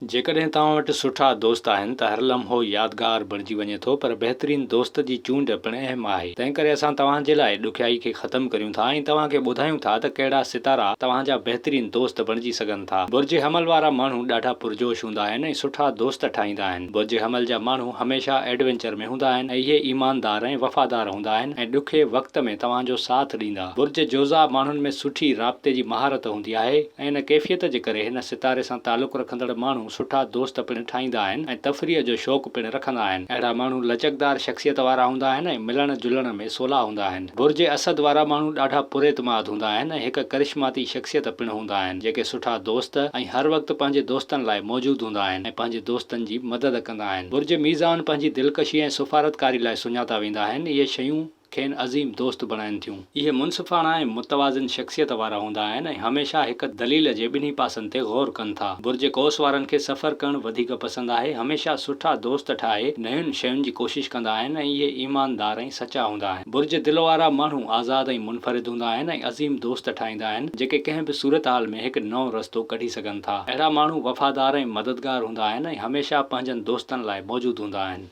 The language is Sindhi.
جيڪڏهن توهان وٽ سٺا دوست آهن ته هر لمحو يادگار بڻجي وڃي ٿو پر بهترين دوست جي چونڊ پڻ اهم آهي. تنهنڪري اسان توهان جي لاء ڏکيائي کي ختم ڪريون ٿا ۽ توهان کي ٻڌايون ٿا ته ڪهڙا ستارا توهان جا بهترين دوست بڻجي سگهن ٿا. برج حمل وارا ماڻهو ڏاڍا پرجوش هوندا آهن ۽ سٺا دوست ٺاهيندا آهن. برج حمل جا ماڻهو هميشه ايڊونچر ۾ هوندا آهن ۽ اهي ايماندار ۽ وفادار هوندا آهن ۽ ڏکي وقت ۾ توهان جو ساٿ ڏيندا. برج جوزا ماڻهن ۾ سٺي رابطي جي مهارت هوندي آهي. ۽ ان ڪيفيت جي ڪري هن ستاري سان تعلق رکندڙ ماڻهو سٺا دوست پڻ ٺاهيندا آهن ۽ تفريح جو شوق پڻ رکندا آهن. اهڙا ماڻهو لچڪدار شخصيت وارا هوندا آهن ۽ ملڻ جلڻ ۾ سولا هوندا آهن. برج اسد وارا ماڻهو ڏاڍا پراعتماد هوندا آهن ۽ هڪ ڪرشماتي شخصيت پڻ هوندا آهن جيڪي سٺا دوست ۽ هر وقت پنهنجي دوستن لاء موجود هوندا آهن ۽ پنهنجي دوستن جي مدد ڪندا آهن. برج ميزان پنهنجي دلڪشي ۽ سفارتڪاري لاء سڃاتا ويندا آهن. اهي شيون. کين عظيم دوست بڻائين ٿيون. اهي منصفاڻا ۽ متوازن شخصيت وارا هوندا آهن ۽ هميشه هڪ دليل جي ٻنهي پاسن تي غور ڪن ٿا. برج قوس وارن کي سفر ڪرڻ وڌيڪ پسند آهي، هميشه سٺا دوست ٺاهي نين شين جي ڪوشش ڪندا آهن ۽ اهي ايماندار ۽ سچا هوندا آهن. برج دل وارا ماڻهو آزاد ۽ منفرد هوندا آهن ۽ عظيم دوست ٺاهيندا آهن، جيڪي ڪنهن به صورتحال ۾ هڪ نئون رستو ڪڍي سگهن ٿا. اهڙا ماڻهو وفادار ۽ مددگار هوندا آهن ۽ هميشه پنهنجن دوستن لاء موجود هوندا آهن.